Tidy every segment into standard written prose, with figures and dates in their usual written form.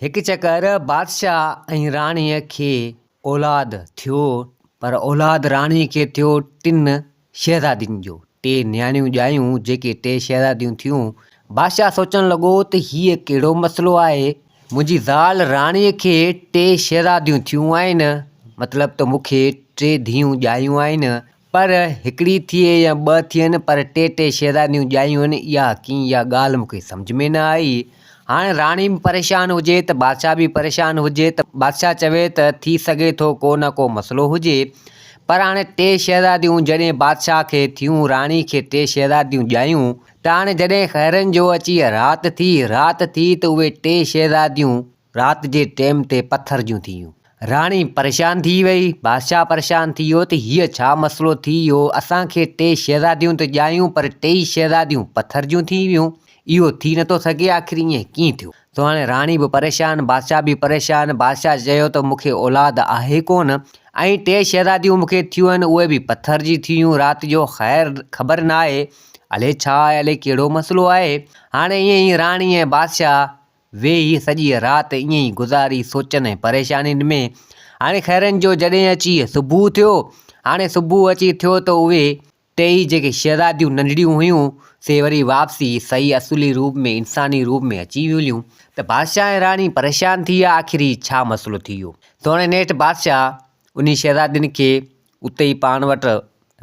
هڪ چڪر بادشاهه ۽ راڻيء کي اولاد ٿيو، پر اولاد راڻيء کي ٿيو ٽن شهزادين جو. ٽي نياڻيون ڄايون، جيڪي ٽي شهزاديون ٿيون. بادشاهه سوچڻ لڳو ته هيء ڪهڙو مسئلو آهي؟ منهنجي زال راڻيء کي ٽي شهزاديون ٿيون آهن، مطلب ته مون کي ٽي ڌيئون ڄايون آهن، پر هڪڙي ٿئي يا ٻه ٿين پر ٽي ٽي شهزاديون ڄايون آهن اها ڪيئن اها ڳالهه مون کي سمجهه ۾ نه آئي. هاڻي راڻي به پريشان هجي ته بادشاهه به پريشان هجي ته بادشاهه چوي ته ٿي سگهي ٿو ڪو نه ڪو مسئلو هجي پر هاڻي ٽي شهزاديون جڏهن بادشاهه کي ٿيون راڻي کي ٽي شهزاديون ڄايون ته هاڻي جڏهن خيرن جو اچي رات ٿي رات ٿي ته اهي ٽي شهزاديون رات جي ٽيم تي پٿر جون ٿي ويون. راڻي پريشان ٿي وئي، بادشاهه پريشان ٿي ويو ته هيء ڇا مسئلو ٿي ويو، اسان کي ٽي شهزاديون ته ڄايون پر ٽيئي شهزاديون پٿر جون ٿي ويون، اهو ٿي نٿو سگهي، آخر ائين ڪيئن ٿيو؟ سو هاڻي راڻي به پريشان، بادشاهه به پريشان، بادشاهه چيو ته مون کي اولاد آهي ڪونه ۽ ٽي شهزاديون مون کي ٿيون آهن اهي به پٿر جي ٿي ويون رات جو، خير خبر ناهي الائي ڇا آهي الائي ڪهڙو مسئلو آهي. هاڻي ائين ئي راڻي ۽ بادشاهه ويهي سڄي رات ائين ئي گذاري سوچن ۽ پريشانين ۾. هاڻي خيرن جو جڏهن اچي صبح ٿيو، هاڻي صبح اچي ٿيو ته اهي ٽيئي جيڪي شهزاديون ننڍڙيون هيون، سي وري واپسي صحيح اصلي روپ ۾ انساني روپ ۾ اچي ويون ته بادشاهه ۽ راڻي پريشان ٿي ويا آخر هي ڇا مسئلو ٿي ويو. سو هاڻي نيٺ بادشاهه انهي شهزادين کي اتي ئي پاڻ وٽ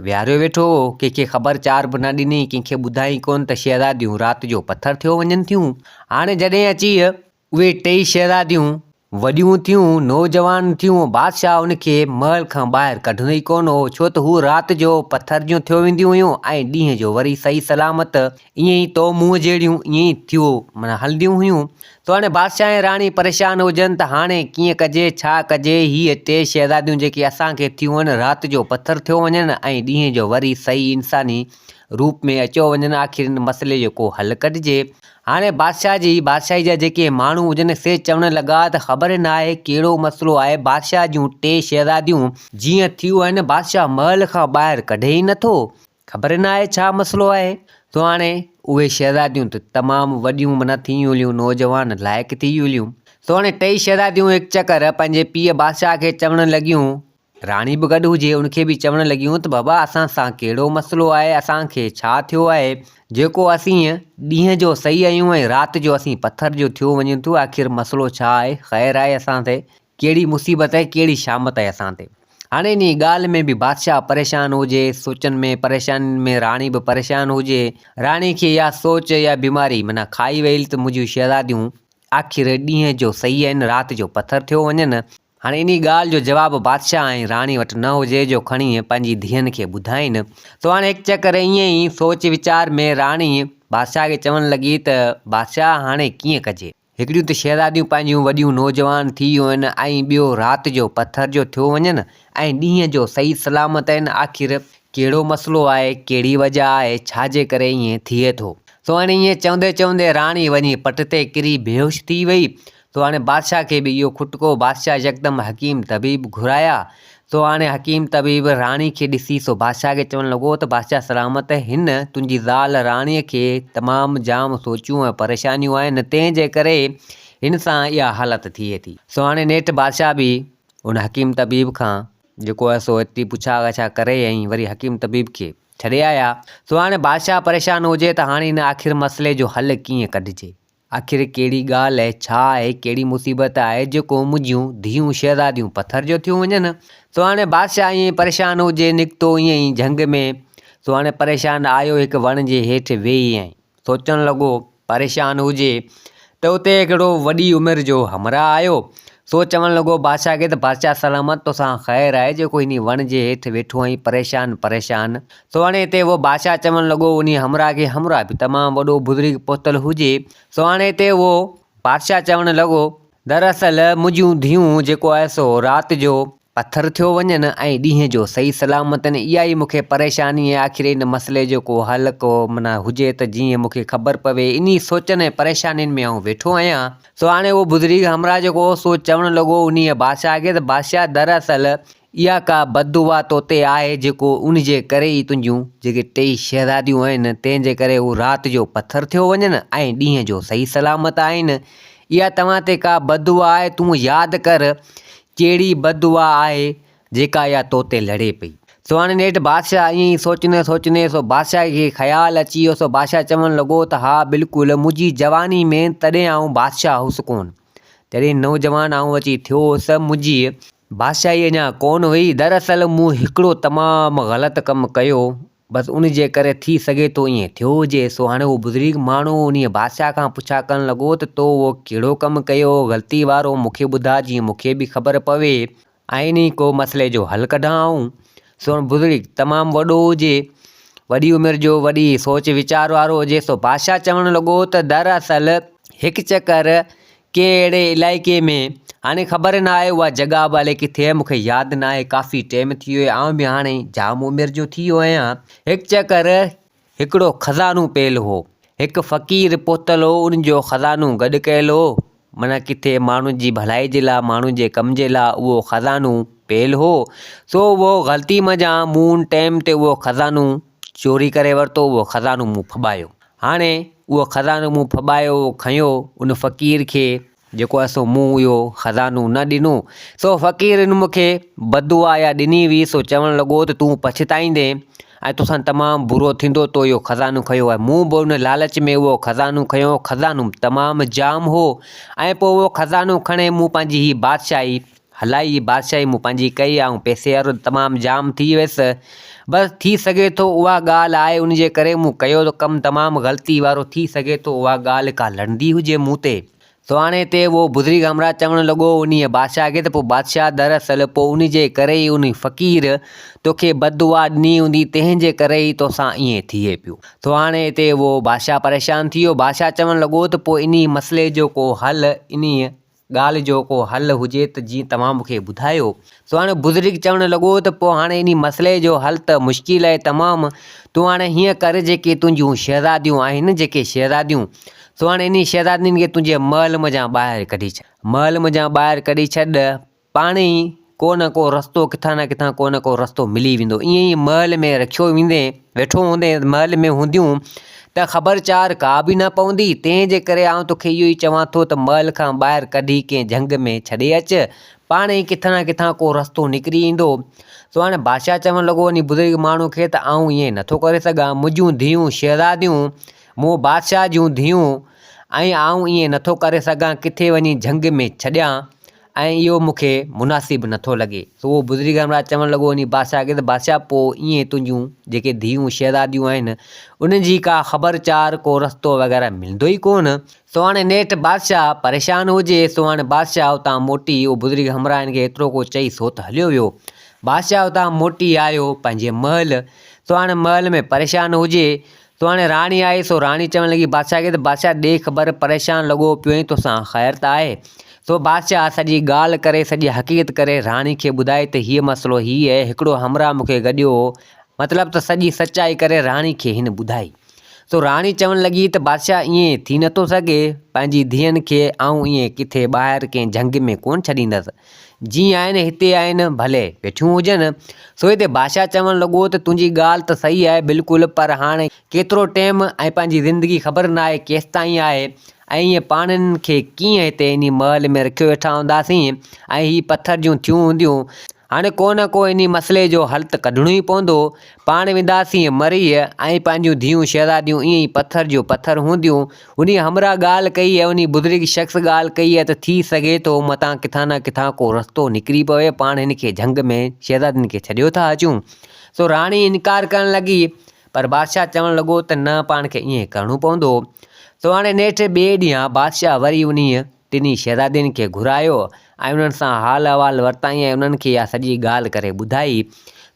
ويهاريو ويٺو هو. ڪنهن کي خبر چار به نه ڏني، ڪنهن کي ٻڌائين ڪونه ته شهزاديون رات جو پٿر ٿيو وڃن ٿيون. هاڻي جڏهن اچي اهي ٽيئي شهزاديون وڏيون ٿيون، نوجوان ٿيون، بادشاهه ان کي محل کان ٻاهر ڪڍندو ئي ڪونه هو، ڇو ته هو رات جو پٿر جون ٿيو وينديون هيون ۽ ڏينهن جو وري صحيح سلامت ائين ئي تو منهن جهڙيون ائين ئي ٿيو معنيٰ هلنديون هيون. سو هاڻي بادشاهه ۽ راڻي پريشان هجن ته هاڻي ڪيئن ڪجي، ڇا ڪجي، هيء ٽي شهزاديون جيڪي اسان کي ٿيون آهن، رات جو پٿر ٿيو وڃن ۽ ڏينهن جو وري صحيح انساني روپ ۾ اچيو وڃن، آخر ان مسئلي جو ڪو حل ڪڍجي. هاڻي بادشاهه جي بادشاهي جا جيڪي ماڻهو هجن سي چوڻ لڳا ته خبر ناهي ڪهڙو مسئلو آهي، بادشاهه جون ٽي شهزاديون جيئن ٿيون آهن، بادشاهه محل کان ٻاهر ڪڍي ئي نٿو، خبر ناهي ڇا مسئلو آهي. سو هاڻي اهي شهزاديون ته تمام وڏيون معنيٰ ٿي ويون نوجوان لائق ٿي ويون. سو هاڻي ٽئي شهزاديون هڪ چڪر پنهنجي پيء بادشاهه کي چوڻ لڳيون، راڻي به گڏ هجي ان کي به چوڻ لڳيون ته بابا اسان سان ڪهڙو مسئلو آهي، اسان کي ڇا ٿيو آهي، جيڪو اسين ڏينهن جو صحيح آهيون ۽ رات جو اسين پٿر جو ٿيو وڃون ٿيون، آخر مسئلو ڇا آهي، خير آهي اسان تي، ڪهڙي مصيبت ۽ ڪهڙي شامت آهي اسان تي. هاڻي انهيء ڳالهه ۾ به بادشاهه پريشان هجي، سوچن ۾ پريشانين ۾ راڻي به پريشان هجي. راڻي کي اها سوچ يا بيماري معنيٰ کائي ويل ته منهنجيون شهزاديون آخر ڏينهن جو صحيح آهن، رات جو پٿر ٿيو وڃن. هاڻي انهيء ڳالهه جو جواب بادشاهه ۽ راڻي وٽ نه هجي جو کڻي پنهنجي ڌيئن کي ٻڌائين. سو هاڻي هڪ چڪر ائين ئي سوچ ويچار ۾ راڻي بادشاهه کي چوڻ لڳي ته بادشاهه هاڻي ڪيئن ڪجي؟ هڪڙيون ته شهزاديون پنهنجون وڏيون نوجوان ٿي ويون آهن ۽ ٻيو رات جو پٿر جو ٿيو وڃن ۽ ڏينهن جو صحيح سلامت آهن آخر ڪهڙو مسئلو آهي ڪهڙي وجه آهي ڇا جي ڪري ائين ٿئي ٿو. سو هاڻي ائين چوندي چوندي راڻي وڃي پٽ تي ڪري بيهوش ٿي وئي. سو هاڻي بادشاهه کي به اهو کٽڪو بادشاهه يڪدم حڪيم طبيب گهرايا سو هاڻي حڪيم طبيب راڻي کي ڏسي سو بادشاهه کي چوڻ لڳو ته بادشاهه سلامت هن تنهنجي زال راڻيء کي تمام جام سوچون ۽ پريشانيون آهن تنهن جي ڪري هن سان اها حالت ٿئي ٿي. سو هاڻي نيٺ بادشاهه به ان حڪيم طبيب کان جيڪو آهي سو ايتري پڇا ڳاڇا ڪري ۽ وري حڪيم طبيب کي ڇڏي آيا. سو هاڻي بادشاهه پريشان هجي ته هاڻي هن آخر مسئلي جو حل ڪيئن ڪڍجي. آخر ڪهڙي ڳالهه آهي، ڇا آهي، ڪهڙي مصيبت آهي جو ڪو منهنجيون ڌيئون شهزاديون پٿر جو ٿيون وڃن؟ سو هاڻي بادشاهه ائين ئي پريشان هجي، نڪتو ائين ئي جهنگ ۾. سو هاڻي پريشان آيو هڪ وڻ جي هيٺ ويهي ۽ سوچڻ لڳو. پريشان هجي ته اتي هڪڙو وڏي عمر جو همراهه آيو. سو چوڻ لڳو بادشاهه کي ته بادشاهه سلامت توسان خير آهي جيڪو انهي وڻ جي هيٺ ويٺو آهين پريشان پريشان. سو هاڻي هتي اهو بادشاهه چوڻ لڳو انهي همراهه کي همراهه به تمام وڏو بزرگ پهتل هجي. سو هاڻي هتي اهو بادشاهه چوڻ لڳو دراصل منهنجيون ڌيئون جيڪو آهي سو رات جو پٿر ٿيو وڃن ۽ ڏينهن جو صحيح سلامت آهن اها ئي مون کي پريشاني آهي آخر ان مسئلي جو ڪو حل ڪو معنيٰ هجي ته جيئن مون کي خبر پوي انهي سوچن ۽ پريشانين ۾ آئون ويٺو آهيان سو هاڻي اهو بزرگ همراهه جيڪو هو سو چوڻ لڳو انهيء بادشاهه کي ته بادشاهه دراصل اها ڪا بددعا توتي آهي جيڪو ان جي ڪري ئي تنهنجون جيڪي ٽيئي شهزاديون آهن تنهن جي ڪري هو رات جو پٿر ٿيو وڃن ۽ ڏينهن جو صحيح سلامت آهن. اها توهان تي ڪا بددعا آهي، تون ياد ڪر ڪهڙي بددعا آهي جيڪا اها تو تي لڙي پئي. سو هاڻي نيٺ بادشاهه ائين ئي سوچيندي سوچيندي سو بادشاهه کي خيال اچي ويو سو بادشاهه چوڻ لڳو ته ها بلڪل منهنجي جواني ۾ تڏهن آئون بادشاهه هوس ڪونه جڏهن نوجوان آئون اچي ٿيو هوس منهنجي بادشاهي اڃا ڪونه هئي دراصل مون هڪڙو تمام غلط ڪم ڪيو بس ان جي ڪري ٿي سگهي ٿو ائين ٿيو هجي. سو هاڻي اهو بزرگ ماڻهو انهيء بادشاهه کان پڇا ڪرڻ لڳو ته تو اهو ڪهڙو ڪم ڪيو هو؟ غلطي وارو مون کي ٻڌاء جيئن مون کي به خبر پوي ۽ انهيء ڪو مسئلي جو حل ڪڍان آئون. سو هاڻي بزرگ تمام وڏو هجي، وڏي عمر جو، وڏي سوچ ويچار وارو هجي، سو بادشاهه چوڻ لڳو ته دراصل هڪ چڪر ڪنهن اهڙي علائقي ۾، هاڻي خبر نه آهي اها جڳهه به الائي ڪٿي آهي، مون کي ياد نه آهي، ڪافي ٽيم ٿي ويو آهي، آئون به هاڻي جام عمر جو ٿي ويو آهيان. هڪ چڪر هڪڙو خزانو پيل هو. هڪ فقير پهتل هو، ان جو خزانو گڏ ڪيل هو، معنيٰ ڪٿي ماڻهن جي ڀلائي جي لاء، ماڻهن جي ڪم جي لاء اهو خزانو پيل هو. سو اهو غلطي منجهان مون ان ٽيم تي اهو خزانو چوري ڪري ورتو، اهو خزانو مون ڦٻايو. هاڻي اهو خزانو مون ڦٻايو کنيو ان فقير کي جيڪو آهي سو مون اهو خزانو نه ڏنو سو فقير ان مون کي بددعا اها ڏني هئي سو چوڻ لڳو ته تون پڇتائيندين ۽ توسان تمام برو ٿيندو تو اهو خزانو کنيو آهي مون به ان لالچ ۾ اهو خزانو کنيو خزانو تمام جام هو ۽ پوء اهو خزانو کڻي مون پنهنجي هي بادشاهي هلائي بادشاهي مون پنهنجي ڪئي، آئون پئسي وارو تمام جام ٿي ويس. بس ٿي سگهي ٿو اها ڳالهه آهي ان جي ڪري مون ڪيو ته ڪم تمام غلطي وارو ٿي سگهي ٿو اها ڳالهه ڪا لڙندي هجي مون تي. سو هاڻي هتي اهو بزرگ همراهه چوڻ لڳو انهيء بادشاهه کي ته پوء بادشاهه دراصل پوء ان جي ڪري ئي انهي فقير توکي بددعا ڏني هوندي تنهن جي ڪري ئي توسان ائين ٿئي پيو. سو هاڻي هتي اهو بادشاهه پريشان ٿي ويو. بادشاهه چوڻ لڳو ته پوء انهي مسئلي جو ڪو حل انهيء ڳالهه جو ڪو حل هجي ته جيئن توهان مون کي ٻڌايو. سو هاڻي بزرگ چوڻ لڳو ته پوء هاڻي انهي مسئلي جو حل ته مشڪل آهي تمام، تون هاڻي هيئن ڪر جيڪي تنهنجون شهزاديون آهن جيڪي شهزاديون، سو هاڻي انهي شهزادين کي تنهنجي محل منجهان ٻاهر ڪڍي ڇڏ. محل منجهان ٻاهر ڪڍي ڇڏ، پاڻ ئي ڪو نه ڪو رستو ڪٿان نه ڪٿان ڪو نه ڪو رستو ملي ويندو. ائين ئي محل ۾ رکيو ويندين، ويٺو هوندين، محل ۾ هونديون ته خبر چار ڪا به نه پوندي، تنهن جي ڪري آئون توکي اهو ئي چوان ٿو ته محل کان ٻاهر ڪڍي ڪنهن جهنگ ۾ ڇڏي اچ، پاڻ ئي ڪٿان نه ڪٿان ڪو رستو نڪري ايندو. سو هاڻي بادشاهه چوڻ لڳو انهي بزرگ ماڻهو کي ته آئون ائين نٿو ڪري سگهان، منهنجون ڌيئون شهزاديون، مون بادشاهه جون ڌيئون ۽ آئون ائين نٿو ڪري سگهان، ڪٿي وڃي جهنگ ۾ ڇڏيان، ۽ اهو مون کي مناسب نٿو لڳي. سو اهو بزرگ همراهه چوڻ لڳو انهي بادشاهه کي ته بادشاهه پوء ائين تنهنجون جيڪي ڌيئون شهزاديون آهن، انهن جي ڪا خبر چار، ڪو رستو وغيره ملندو ئي ڪونه. سو هاڻي نيٺ بادشاهه پريشان هجي، سو هاڻي بادشاهه اتان موٽي اهو بزرگ همراهه هن کي ايترو ڪو چئي سو ته هليو ويو. بادشاهه اتان موٽي آيو پنهنجي محل، سو هاڻي محل ۾ پريشان هجي، سو هاڻي راڻي آئي، سو راڻي چوڻ لڳي بادشاهه کي ته بادشاهه ڏي خبر پريشان لڳو پيو آهين توسان خير ته آهي؟ سو بادشاهه سڄي ڳالهه ڪري سڄي حقيقت ڪري راڻي کي ٻڌائي ته هيء مسئلو هي آهي هڪڙو همراهه مون کي گڏيو هو مطلب ته سڄي سچائي ڪري راڻي کي هن ٻڌائي. سو راڻي چوڻ لڳي ته بادشاهه ائين ٿي نٿو سگهي پنهنجي ڌيئن کي آئون ائين ڪٿي ٻاهر ڪنهن جهنگ ۾ ڪونه ڇڏيندس جي آهن هتي آهن ڀلي ويٺيون هجن. سو هتي بادشاهه چوڻ لڳو ته تنهنجي ڳالهه ته صحيح آهي بلڪل پر هاڻي ڪيترو ٽيم ۽ پنهنجي زندگي خبر ناهي ڪيستائين آهي ۽ ائين پاڻين کي ڪيئن هتي انهي محل ۾ رکيو ويٺا هونداسين ۽ هي پٿر جون ٿيون هونديون هاڻي ڪو نه ڪو انهي مسئلي جو حل ته ڪڍڻو ئي پوندو. پاڻ وينداسين مريء ۽ پنهنجون ڌيئون شهزاديون ائين ئي پٿر جو پٿر هونديون. انهي همراهه ڳالهه ڪئي ۽ انهي بزرگ شخص ڳالهه ڪئي ته ٿي سگهي ٿو متان ڪٿان نه ڪٿان ڪو رستو نڪري پوي پاڻ هن کي جهنگ ۾ شهزادين کي ڇڏيو ٿا اچون. سو راڻي انڪار ڪرڻ لڳي پر بادشاهه چوڻ لڳو ته نه پاڻ کي ائين ڪرڻو پوندو. سو هاڻي نيٺ ٻئي ڏينهن بادشاهه وري انهيء ٽنهي شهزادين کي گهرايو ۽ انهن سان حال احوال ورتائين ۽ انهن کي اها سڄي ڳالهه ڪري ٻڌائي.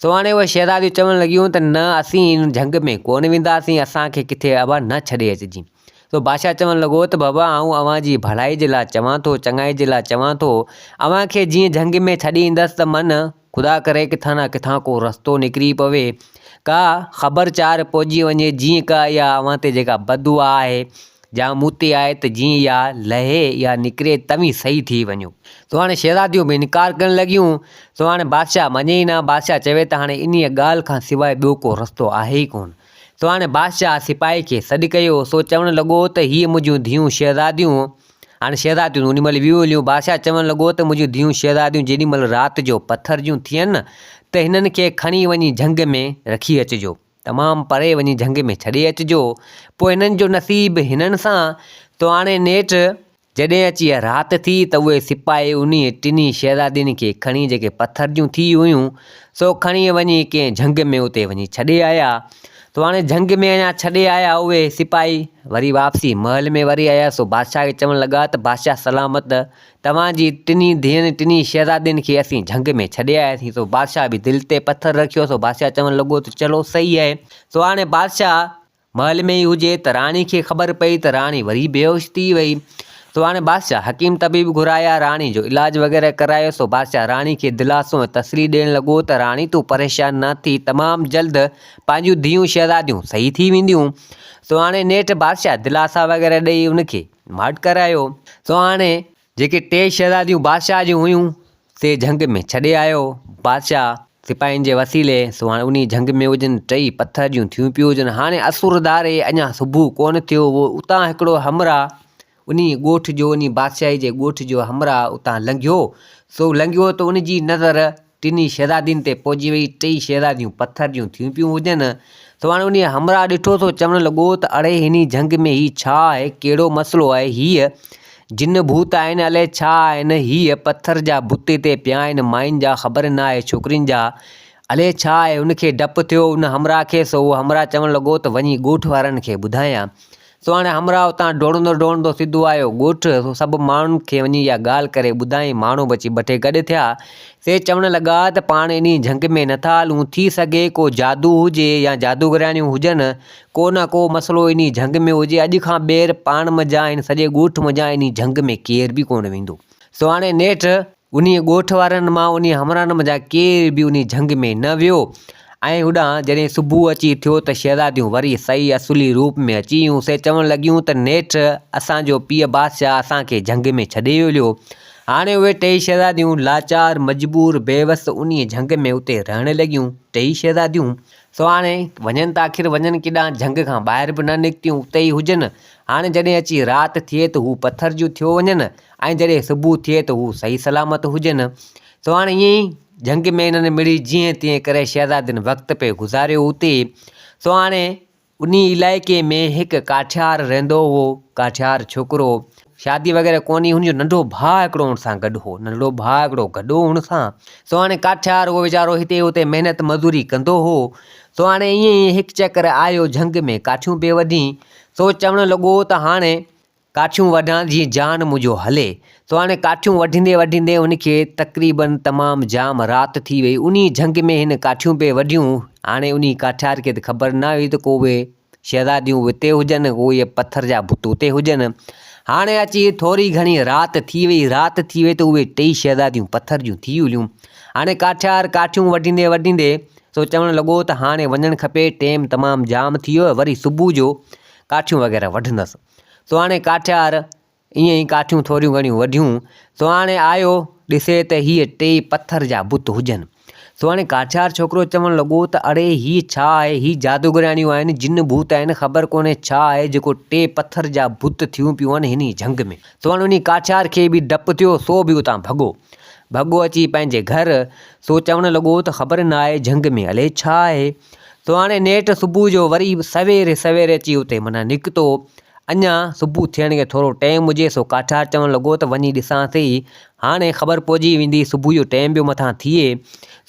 سو هاڻي اهي شهزاديون چوڻ لڳيون ته نه اسين ان جهنگ ۾ ڪونه وينداسين، اسان کي ڪٿي ابا نه ڇڏي اچجين. سو بادشاهه چوڻ لڳو ته بابا آئون اوهان جي ڀلائي جي لاء چوان ٿو، چڱائي جي لاء چوان ٿو، اوهان کي جيئن جهنگ ۾ ڇڏي ايندس ته من خدا ڪري ڪٿان نه ڪٿان ڪو رستو نڪري پوي، ڪا خبر چار پئجي وڃي، جيئن ڪا اها اوهان تي جيڪا بددعا آهي، جا مون تي آهي ته جيئن اها لهي يا نڪري توهين صحيح ٿي وڃو. سو هاڻي شهزاديون به انڪار ڪرڻ لڳيون. سو هاڻي بادشاهه مڃي ئي نه. بادشاهه چوي ته هاڻي انهيء ڳالهه کان سواء ٻيو ڪو رستو آهي ئي ڪونه. سو هاڻي بادشاهه سپاهي کي سڏ ڪيو. سو چوڻ لڳو ته هيء منهنجون ڌيئون شهزاديون هاڻي شهزاديون انهي مهل ويون هليون. بادشاهه چوڻ لڳو ته منهنجون ڌيئون شهزاديون جيڏي مهل رات جو پٿر جون ٿين ته هنن کي کڻي وڃي جهنگ ۾ رکي اچجو. تمام پري وڃي جهنگ ۾ ڇڏي اچجو. پوء هنن جو نصيب هنن سان. تو هاڻي نيٺ جڏهن اچي رات ٿي ته اهي سپاهي انهي ٽنهي شهزادين کي کڻي جيڪي پٿر جون ٿي هيون سو کڻي وڃي ڪنهن جهنگ ۾ اتي وڃي ڇڏي آيا. سو هاڻي جهنگ ۾ اڃا ڇڏي آيا اهي سپاهي وري واپسي محل ۾ وري آيا سو بادشاهه کي چوڻ لڳا ته بادشاهه سلامت توهان جي ٽنهي ڌيئن ٽنهي شهزادين کي اسين جهنگ ۾ ڇڏي آياسين سو بادشاهه به دل تي پٿر رکيو سو بادشاهه چوڻ لڳو ته چلو صحيح آهي سو هاڻي بادشاهه محل ۾ ئي هجي ته راڻي کي خبر پئي ته راڻي وري بيهوش ٿي وئي. سو هاڻي بادشاهه حڪيم طبيب گهرايا، راڻي جو علاج وغيره ڪرايو. سو بادشاهه راڻي کي دلاسو ۽ تسلي ڏيڻ لڳو ته راڻي تون پريشان نه ٿي، تمام جلد پنهنجون ڌيئون شهزاديون صحيح ٿي وينديون. سو هاڻي نيٺ بادشاهه دلاسا وغيره ڏئي ان کي ماٺ ڪرايو. سو هاڻي جيڪي ٽي شهزاديون بادشاهه جون هيون، سي جهنگ ۾ ڇڏي آيو. بادشاهه سپاهين جي وسيلي، سو هاڻي انهي جهنگ ۾ هجن، ٽئي پٿر جون ٿيون پيون هجن. هاڻي اسور ڌاري اڃا صبح ڪونه ٿيو هو، اتان هڪڙو همراهه انهي ڳوٺ جو، انهي بادشاهي جي ڳوٺ جو همراهه اتان لنگهيو. سو لنگهيو ته ان جي نظر ٽنهي شهزادين تي پئجي وئي. ٽئي شهزاديون پٿر جون ٿيون پيون هجن. سو هاڻي انهيء همراهه ڏٺو سو چوڻ لڳو ته اڙي هني جهنگ ۾ هي ڇا آهي، ڪهڙو مسئلو آهي، هيء جن ڀوت آهن الائي ڇا آهن، هيء پٿر جا بت هتي پيا آهن، ماين جا خبر نه آهي ڇوڪرين جا الائي ڇا آهي. هن کي ڊپ ٿيو ان همراهه کي، سو اهو همراهه چوڻ لڳو ته وڃي ڳوٺ وارن کي ٻڌايان. سو هاڻي همراهه اتان ڊوڙندو ڊوڙندو سڌو آيو ڳوٺ، سو سڀ ماڻهن کي وڃي اها ڳالهه ڪري ٻڌائين. ماڻهو به اچي ٻه ٽي گڏ ٿيا، سي چوڻ لڳا ته پاڻ انهي جهنگ ۾ نٿا هلون، ٿي سگهي ڪو جادو هجي يا جادوگرياڻيون هجن، ڪو نه ڪو مسئلو انهي جهنگ ۾ هجي، اڄ کان ٻيهر پاڻ منجهان هن سڄي ڳوٺ منجهان انهي جهنگ ۾ ڪير به ڪونه ويندو. سو هاڻي نيٺ انهيء ڳوٺ وارن مان انهيء همراهن منجهان ڪير به انهيء جهنگ ۾ نه ويو ۽ هوڏانهن جڏهن صبح اچي ٿيو ته شهزاديون وري صحيح اصلي روپ ۾ اچي ويون. سي چوڻ لڳيون ته نيٺ اسان جو پيء بادشاهه اسان کي جهنگ ۾ ڇڏي ويو. هاڻي اهي ٽيئي شهزاديون لاچار، مجبور، بيوس انهيء جهنگ ۾ اتي رهڻ لڳيون. ٽيئي شهزاديون. سو هاڻي وڃن ته آخر وڃن ڪيڏانهن؟ جهنگ کان ٻاهر به نه نڪتيون، اتي ئي هجن. هاڻي جڏهن اچي رات ٿئي ته هو پٿر جون ٿيو وڃن ۽ جڏهن صبح ٿئي ته هو صحيح سلامت هجن. سو هاڻي ائين ئي جهنگ ۾ انهن مڙئي جيئن تيئن ڪري شهزادين وقت پئي گذاريو اتي. سو هاڻي انهي علائقي ۾ هڪ ڪاٺيار رهندو هو. ڪاٺيار ڇوڪرو شادي وغيره ڪونهي هن جو ننڍو ڀاء هڪڙو هن سان گڏ هو. ننڍڙو ڀاء هڪڙو گڏ هو هن سان. سو هاڻي ڪاٺيار اهو ويچارو هتي هتي محنت مزوري ڪندو هو. سو هاڻي ائين ئي هڪ چڪر آيو جهنگ ۾ ڪاٺيون پئي وڍين. سو چوڻ لڳو ته هاڻي ڪاٺيون وڍان جيئن جان منهنجو هلي. سو هاڻي ڪاٺيون وڍيندي وڍيندي هن کي تقريباً تمام جام رات ٿي وئي. انهي جهنگ ۾ هن ڪاٺيون پئي وڍيون. هاڻي انهي ڪاٺيار کي ته خبر نه هئي ته ڪو اهي شهزاديون اتي هجن ڪو اهي پٿر جا بت اتي هجن. هاڻي اچي ٿوري گهڻي رات ٿي وئي. رات ٿي وئي ته اهي ٽئي شهزاديون پٿر جون ٿي هليون. هاڻي ڪاٺيار ڪاٺيون وڍيندي وڍيندي سو چوڻ لڳو ته هاڻي وڃڻ کپي ٽيم تمام جام ٿي ويو وري صبح جو ڪاٺيون وغيره وڍندس. سو هاڻي ڪاٺيار ائين ئي ڪاٺيون ٿوريون گهڻيون وڍيون. سو هاڻي آيو ڏسي ته هيء ٽيئي پٿر جا بت هجن. سو هاڻي ڪاٺيار ڇوڪرو چوڻ لڳو ته اڙي هيء ڇا آهي؟ هي جادوگرياڻيون آهن، جن ڀوت آهن، خبر ڪونهي ڇا آهي جيڪو ٽي پٿر جا بت ٿيون پيون آهن هن ئي جهنگ ۾. سو هاڻي انهي ڪاٺيار کي به ڊپ ٿيو سو به اتان ڀڳو. ڀڳو اچي پنهنجي گهر. سو چوڻ لڳو ته خبر نه آهي جهنگ ۾ الائي ڇا آهي؟ سو هاڻي نيٺ صبح جو وري سوير سوير اچي اتي معنيٰ نڪتو. اڃا صبح ٿيڻ کي ٿورو ٽيم هجي سو ڪاٺار چوڻ لڳو ته وڃي ڏسان سهي هاڻي خبر پئجي ويندي صبح جو ٽيم پيو مٿان ٿئي.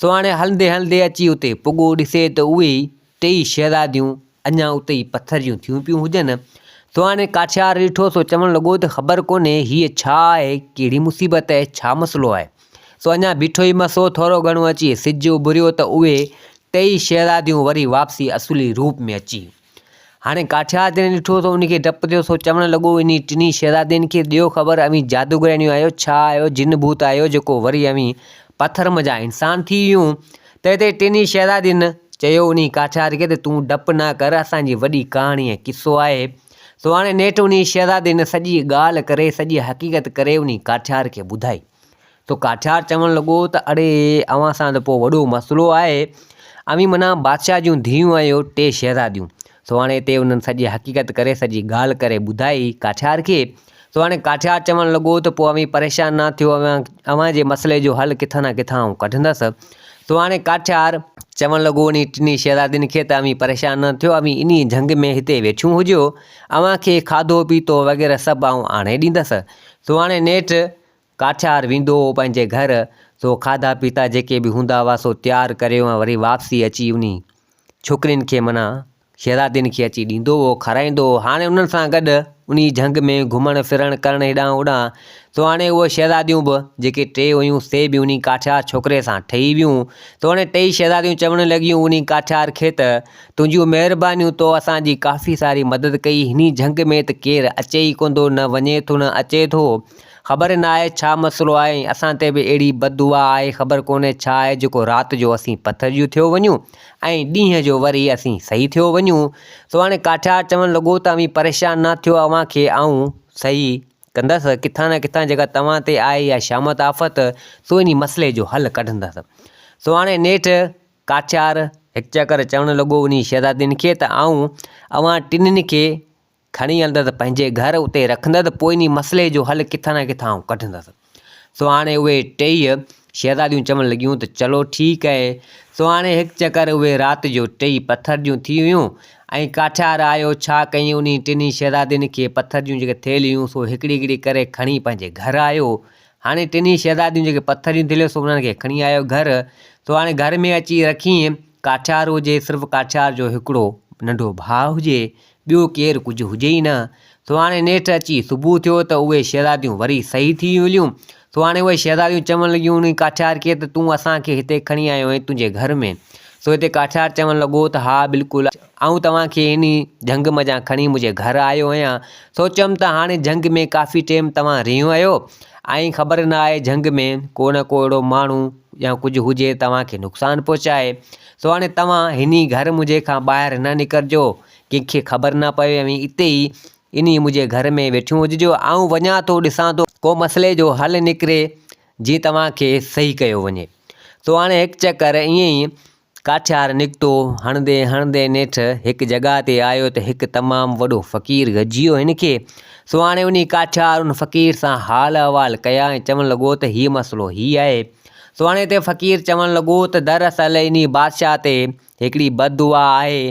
سو هاڻي هلندي هلندي اچي اتي پڳو ڏسي ته اهي ٽيئي شهزاديون اڃا اتي ئي پٿر جون ٿيون پيون هجن. سو هاڻي ڪاٺيار ڏٺو سو چوڻ لڳو ته خبر ڪونهي هيء ڇا آهي ڪهڙي مصيبت آهي ڇا مسئلو آهي. سو اڃا بيٺو ئي مس هو، ٿورو گهڻو اچي سج اڀريو ته اهي ٽيئي شهزاديون وري واپسي اصلي روپ ۾ اچي ويون. هاڻي ڪاٺيار جڏهن ڏٺو ته ان کي ڊپ ٿيو، سو چوڻ لڳو، انهي ٽنهي شهزادين کي ڏيو خبر، اوهين جادوگرياڻيون آهيو، ڇا آهيو، جن ڀوت آهيو، جيڪو وري اوهين پٿر منجهان انسان ٿي ويون؟ تنهن تي ٽنهي شهزادين چيو انهي ڪاٺيار کي ته تون ڊپ نه ڪر، اسان جي وڏي ڪهاڻي ۽ قصو آهي. سو هاڻي نيٺ انهي شهزادين سڄي ڳالهه ڪري، سڄي حقيقت ڪري انهي ڪاٺيار کي ٻڌائي. سو ڪاٺيار چوڻ لڳو ته اڙي اوهان سان ته پوء وڏو مسئلو آهي، اوهين معنيٰ بادشاهه جون ڌيئون آهيو، ٽي شهزاديون. سو هاڻي هتي انهن سڄي حقيقت ڪري سڄي ڳالهه ڪري ٻڌائي ڪاٺيار کي. سو هاڻي ڪاٺيار چوڻ لڳو ته پوء اوهين پريشان نه ٿيو اوهان جي مسئلي جو حل ڪٿان نه ڪٿان آئون ڪڍندس. سو هاڻي ڪاٺيار چوڻ لڳو انهي ٽنهي شهزادين کي ته اوهين پريشان نه ٿيو اوهين انهي جهنگ ۾ هتي ويٺيون هجو اوهان کي کاڌو پيتو وغيره سڀ آئون آڻي ڏيندس. سو هاڻي نيٺ ڪاٺيار ويندو هو پنهنجي گهر سو کاڌا پيتا جيڪي به هوندا هئا سو تيار ڪريو ۽ وري واپسي اچي انهي ڇوڪرين کي معنيٰ شهزادين کي اچي ڏيندو هو، کارائيندو هو. هاڻي انهن سان گڏ انهي جهنگ ۾ گهمڻ ڦرڻ ڪرڻ هيڏانهن هوڏانهن. سو هاڻي اهي شهزاديون به جيڪي ٽي هيون سي به انهي ڪاٺيار ڇوڪري سان ٺهي ويون. سو هاڻي ٽيئي شهزاديون چوڻ لڳيون انهي ڪاٺيار کي ته تنهنجون مهربانيون تو اسان جي ڪافي ساري مدد ڪئي. هني جهنگ ۾ ته ڪير اچي ئي ڪونه ٿو نه وڃي ٿو نه اچي ٿو. خبر ناهي ڇا مسئلو آهي ۽ اسان تي به اهڙي بد دعا آهي خبر ڪونهي ڇا آهي جيڪو رات جو اسين پٿر جون ٿيو وڃون ۽ ڏينهن جو وري اسين صحيح ٿيو وڃون. سو هاڻي ڪاٺيار چوڻ لڳو ته اوهين پريشان نه ٿيو اوهان کي آئون صحيح ڪندس ڪٿان نه ڪٿان جيڪا توهان تي آهي اها شامت آفت سو انهي مسئلي جو حل ڪڍندس. سو هاڻي نيٺ ڪاٺيار هڪ چڪر چوڻ لڳو انهي شهزادين کي ته آئون اوهان ٽنهين کي کڻي هلندس پنهنجي گهر اتي رکندس پوء انهي مسئلي جو حل ڪٿان نه ڪٿان آئون ڪڍندس. سو هاڻي اهي ٽيئي شهزاديون چوڻ لڳيون ته چلو ٺيڪ اهي. سو هاڻي هڪ چڪر اهي رات جو ٽيئي پٿر جون ٿي ويون ۽ ڪاٺيار آيو ڇا ڪيائين انهي ٽنهي شهزادين کي پٿر جون جيڪي ٿيلهيون سو هڪڙي هڪڙي ڪري کڻي پنهنجي گهر آيو. هاڻي ٽنهي شهزاديون جيڪي پٿر جون ٿيلهيون سو انهن کي کڻي آيو گهر. سو هاڻي گهر ۾ اچي رکين ڪاٺيار هجي صرف ڪاٺيار جو هڪڙو ننڍو ڀاء هجي ٻيو ڪير ڪجهه هجي ئي نه. سو هاڻي نيٺ اچي صبح ٿيو ته اهي شهزاديون وري صحيح ٿي هليون. سو هاڻي اهي شهزاديون چوڻ لڳيون انهي ڪاٺيار کي ته تون اسان کي هتي کڻي آيو آهين تنهنجي گهر ۾. سو هتي ڪاٺيار چوڻ لڳو ته ها بلڪل آئون توهان کي انهي جهنگ منجهان کڻي منهنجي گهر آيو آهيان. سوچيم ته هاڻي جهنگ ۾ ڪافي ٽيم توهان رهيون آهيو ۽ خبر نه آهي جهنگ ۾ ڪو نه ڪو اهڙو ماڻهو يا ڪجهه هجي توهان کي نقصان پهچائي. سو هاڻي توهان هني گهر منهنجي کان ٻاهر نه نڪرجو، ڪنهن کي خبر نه پوي اوهين اتي ئي انهي منهنجي گهر ۾ ويٺيون هججو، آئون وڃان ٿو ڏسان ٿو ڪو مسئلي جو حل نڪري جيئن توهان کي صحيح ڪيو وڃي. سو هاڻي هڪ چڪر ائين ئي ڪاٺيار نڪتو، هڻندي هڻندي نيٺ هڪ جڳهه تي آيو ته هڪ تمام وڏو فقير گڏجي ويو هن کي. سو هاڻي انهي ڪاٺيار ان فقير سان حال احوال ڪيا ۽ چوڻ لڳو ته هي مسئلو هي آهي. سهڻي تي فقير چوڻ لڳو ته دراصل انهي بادشاهه تي هڪڙي بد دعا آهي،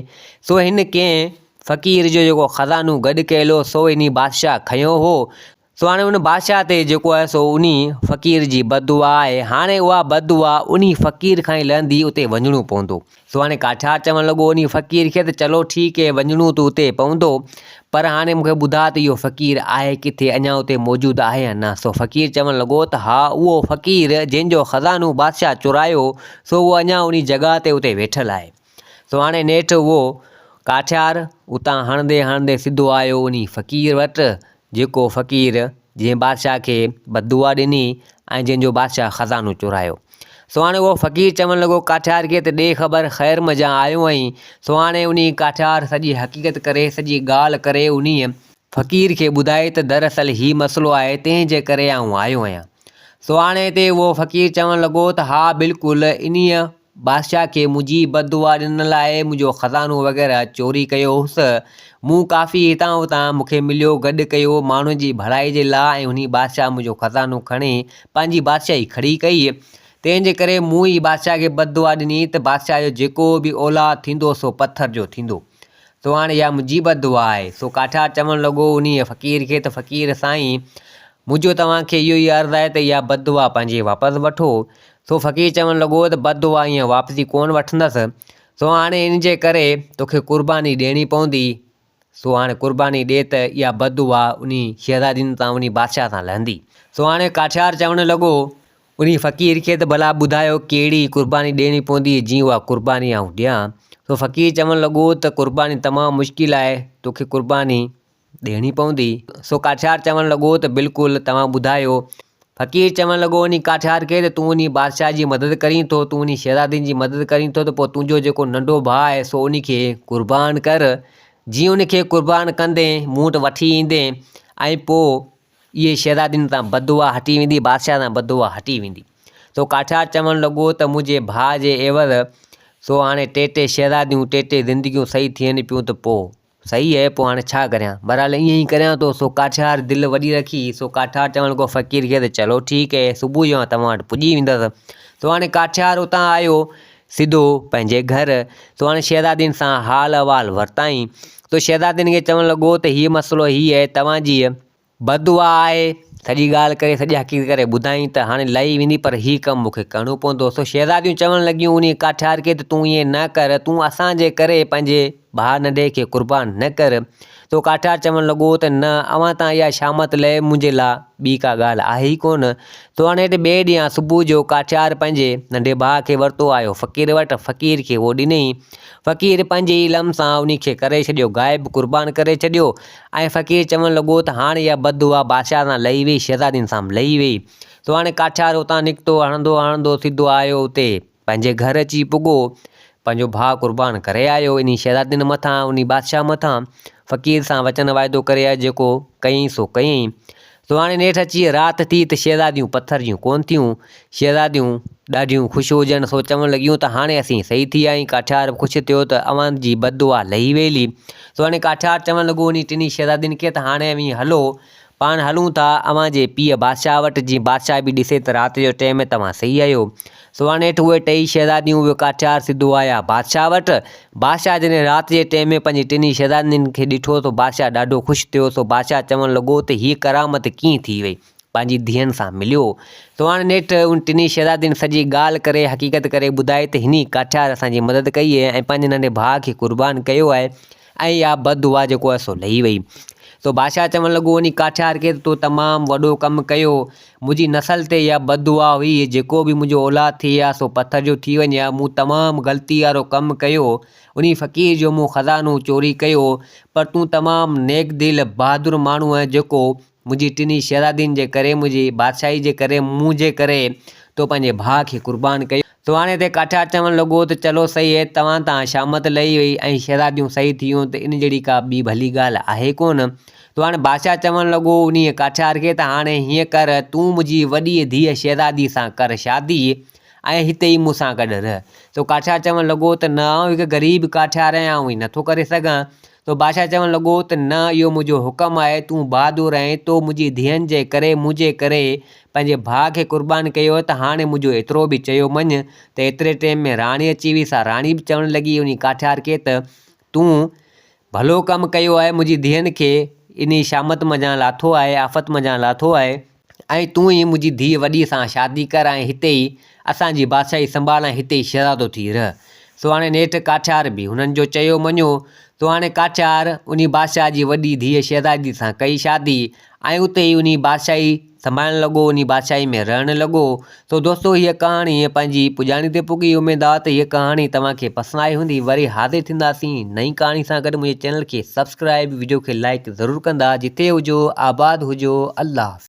سو هن ڪنهن فقير جو جيڪو خزانو گڏ ڪيل هو، سو انهي بادشاهه کنيو هو. سو هاڻي ان بادشاهه تي جيڪو آهي سو انهي فقير جي بد دعا آهي. هاڻي اها بد دعا انهي فقير کان ئي لهندي اتي وڃڻو پوندو. سو هاڻي ڪاٺيار چوڻ لڳو انهي فقير کي ته چلو ٺيڪ اهي وڃڻو ته اتي پوندو پر هاڻي مون کي ٻڌاء ته اهو فقير آهي ڪٿي اڃا اتي موجود آهي يا نه سو فقير چوڻ لڳو ته ها اهو فقير جنهن جو خزانو بادشاهه چورايو سو اهو اڃا انهي جڳهه تي اتي ويٺل آهي سو هاڻي نيٺ اهو ڪاٺيار اتان هڻندي هڻندي سڌو آيو انهي فقير وٽ جيڪو فقير جنهن بادشاهه کي بددعا ڏني ۽ جنهن جو بادشاهه خزانو چورايو. سو هاڻي اهو فقير چوڻ لڳو ڪاٺيار کي ته ڏي خبر خير منجهان آيو آهين. سو هاڻي انهيء ڪاٺيار سڄي حقيقت ڪري سڄي ڳالهه ڪري انهيء فقير کي ٻڌائي ته دراصل هي مسئلو آهي تنهن جي ڪري آئون آيو آهيان. سو هاڻي هتي اهو فقير چوڻ لڳو ته ها بلڪل انهيء بادشاهه کي منهنجي بد دعا ڏنل آهي، منهنجو خزانو وغيره چوري ڪيو هوس. مون ڪافي هتان هتان مون کي مليو، گڏ ڪيو، ماڻهن جي ڀلائي جي لا ۽ انهي بادشاهه منهنجو خزانو کڻي پنهنجي بادشاهي کڙي ڪئي. تنهن جي ڪري مون ئي بادشاهه کي بد دعا ڏني ته بادشاهه جو جيڪو به اولاد ٿيندو سو پٿر جو ٿيندو. سو هاڻي اها منهنجي بد دعا آهي. سو ڪاٺيار چوڻ لڳو انهيء فقير کي ته فقير سائين! منهنجو توهان کي اهو ئي عرض آهي ته اها بد دعا پنهنجي واپس وٺو. سو فقير چوڻ لڳو ته بد دعا ائين واپسي ڪونه وٺندس. سو هاڻي ان جي ڪري توکي قرباني ڏيڻي پوندي. سو هاڻي قرباني ڏي ته اها بد دعا انهي شهزادين تان انهي بادشاهه تان لهندي. سو هاڻي ڪاٺيار چوڻ لڳو انهي فقير کي ته ڀلا ٻڌايو ڪهڙي قرباني ڏيڻي پوندي جيئن اها قرباني آئون ڏيان. سو فقير چوڻ لڳو ته قرباني تمام مشڪل آهي توکي قرباني ڏيڻي پوندي. سو ڪاٺيار چوڻ لڳو ته بلڪل توهان ٻڌايو. فقير چوڻ لڳو انهي ڪاٺيار کي ته تون انهي بادشاهه جي مدد ڪرين ٿو، تون انهي شهزادين جي مدد ڪرين ٿو ته پوء تنهنجو جيڪو ننڍو ڀاء آهي سو انهي کي قربان ڪر. جيئن ان کي قربان ڪندين مون وٽ وٺي ايندين ۽ پوء اهي شهزادين تان بددعا هٽي ويندي، بادشاهه تان بددعا هٽي ويندي. سو ڪاٺيار چوڻ لڳو ته منهنجي ڀاء جي عيوض سو هاڻي ٽي ٽي شهزاديون، ٽي ٽي زندگيون صحيح ٿين پيون ته پوء. صحيح اهي پوء هاڻي ڇا ڪريان بهرحال ائين ئي ڪريان ٿو سو ڪاٺيار دل وڏي رکي سو ڪاٺيار چوڻ لڳو فقير کي ته چلو ٺيڪ اهي صبح جو آئون توهان وٽ پڄي ويندس سو هاڻي ڪاٺيار اتان آيو سڌو پنهنجي گهر سو هاڻي شهزادين سان حال احوال ورتائين سو شهزادين کي چوڻ لڳو ته هي مسئلو هي اهي توهان جي بددعا آهي. سڄي ڳالهه ڪري سڄي حقيقت ڪري ٻڌائين ته هاڻي لهي ويندي پر هي ڪم مون کي ڪرڻو پوندو. سو شهزاديون چوڻ لڳيون انهيء ڪاٺيار کي ته تون ائين نه ڪر، تون اسان جي ڪري پنهنجي ڀاء ننڍي کي قربان نه ڪر. سو ڪاٺيار چوڻ لڳو ته نه اوهان تان اها شامت لهي منهنجي لاء ٻي ڪا ڳالهه آهي ئي ڪونه. سو هاڻي هيٺ ٻئي ڏينهن صبح جو ڪاٺيار پنهنجي ننڍي ڀاء کي ورتو آيو فقير وٽ، فقير کي اهو ڏنئين. فقير پنهنجي علم سان انهي کي ڪري ڇڏيو غائب، قربان ڪري ڇڏيو. ۽ فقير چوڻ لڳو ته هاڻ اها بد دعا بادشاهه سان لهي ويئي، شهزادين سان به لهي ويئي. سو هاڻي ڪاٺيار اتان نڪتو، هڻندو هڻندو سڌو آيو اتي پنهنجي گهر اچي پڳو. پنهنجو ڀاء قربان ڪري آيو انهي شهزادين مٿان، انهي بادشاهه مٿان. فقير سان وچن واعدو ڪري آيو، جيڪو ڪيائين سو ڪيائين. سو هاڻي نيٺ اچي رات ٿي ته شهزاديون پٿر جون ڪونه ٿيون. شهزاديون ڏاڍيون خوش هجن، سو چوڻ لڳيون ته هاڻي اسين صحيح ٿي آهيون. ڪاٺيار به خوش ٿيو ته اوهان جي بددعا لهي ويلي. سو هاڻي ڪاٺيار چوڻ لڳو انهي ٽنهي شهزادين کي ته هاڻي اوهين هلو، پاڻ هلون ٿا اوهان جي پيء بادشاهه وٽ، جيئن بادشاهه به ڏسي ته رات جو ٽيم ۾ توهان صحيح آهيو. سو هاڻي نيٺ اهي ٽيئي شهزاديون اهو ڪاٺيار سڌو آيا بادشاهه وٽ. بادشاهه جڏهن رات جي ٽيم ۾ پنهنجي ٽنهي شهزادين کي ڏٺو ته بادشاهه ڏاڍو خوش ٿيو. سو بادشاهه چوڻ لڳو ته هيء ڪرامت ڪيئن ٿي وئي؟ پنهنجي ڌيئن سان مليو. سو هاڻي نيٺ ان ٽنهي شهزادين سڄي ڳالهه ڪري حقيقت ڪري ٻڌائي ته هني ڪاٺيار اسان جي مدد ڪئي آهي ۽ پنهنجي ننڍي ڀاء کي قربان ڪيو آهي ۽ اها بد دعا جيڪو آهي سو لهي وئي. سو بادشاهه چوڻ لڳو انهي ڪاٺيار کي ته تو تمام وڏو ڪم ڪيو. منهنجي نسل تي اها بد دعا هئي، جيڪو به منهنجو اولاد ٿئي ها سو پٿر جو ٿي وڃي ها. مون تمام غلطي وارو ڪم ڪيو. انهي فقير جو مون خزانو چوري ڪيو. پر تون تمام نيڪ دل، بهادر ماڻهو آهين جيڪو منهنجي ٽنهي شهزادين جي ڪري، منهنجي بادشاهي جي ڪري، منهنجي ڪري تو پنهنجي ڀاء کي قربان ڪيو. سو هاڻي هتي ڪاٺيار چوڻ لڳو ته چلو سهي هي توهان تان شامت لهي وئي ۽ شهزاديون سهي ٿيون ته ان جهڙي ڪا ٻي ڀلي ڳالهه آهي ڪونه. سو هاڻي بادشاهه چوڻ لڳو انهيء ڪاٺيار کي ته هاڻي هيئن ڪر تون منهنجي وڏيء ڌيء شهزادي سان ڪر شادي ۽ هتي ئي مون سان گڏ رهه. سو ڪاٺيار چوڻ لڳو ته نه آئون هڪ غريب ڪاٺيار آهيان آئون هي نٿو ڪري سگهان. سو بادشاهه چوڻ لڳو ته نه اهو منهنجو حڪم آهي، تون بهادر آهين، تو منهنجي ڌيئن جي ڪري منهنجي ڪري پنهنجي ڀاء کي قربان ڪيو آهي ته هاڻي منهنجو ايترو به چيو مڃ ته ايتري ٽيم ۾ راڻي اچي وئي سا راڻي به چوڻ لڳي انهي ڪاٺيار کي ته تون ڀلو ڪم ڪيو آهي منهنجي ڌيئن کي انهي شامت منجهان لاٿو آهي آفت منجهان لاٿو آهي. ۽ تون ئي منهنجي ڌيء وڏيء سان شادي ڪر ۽ هتي ئي اسان جي بادشاهي سنڀال ۽ هتي ئي شهزادو ٿي رهه. سو هاڻي نيٺ ڪاٺيار به هنن جو چيو مڃيو. سو هاڻي ڪاٺيار انهي بادشاهه جي وڏي ڌيء شهزادي سان ڪئي شادي ۽ اتي ئي انهي بادشاهي سنڀالڻ لڳو، انهي بادشاهي ۾ رهڻ لڳو. سو دوستو هيء ڪهاڻي پنهنجي پڄاڻي تي پڳي. اميد آ ته هيء ڪهاڻي توهان کي پسند آئي هوندي. وري حاضر ٿينداسين نئين ڪهاڻي سان گڏ. منهنجي چينل کي سبسڪرائيب وڊيو کي لائيڪ ضرور ڪندا. جتي هجو آباد هجو. الله حافظ.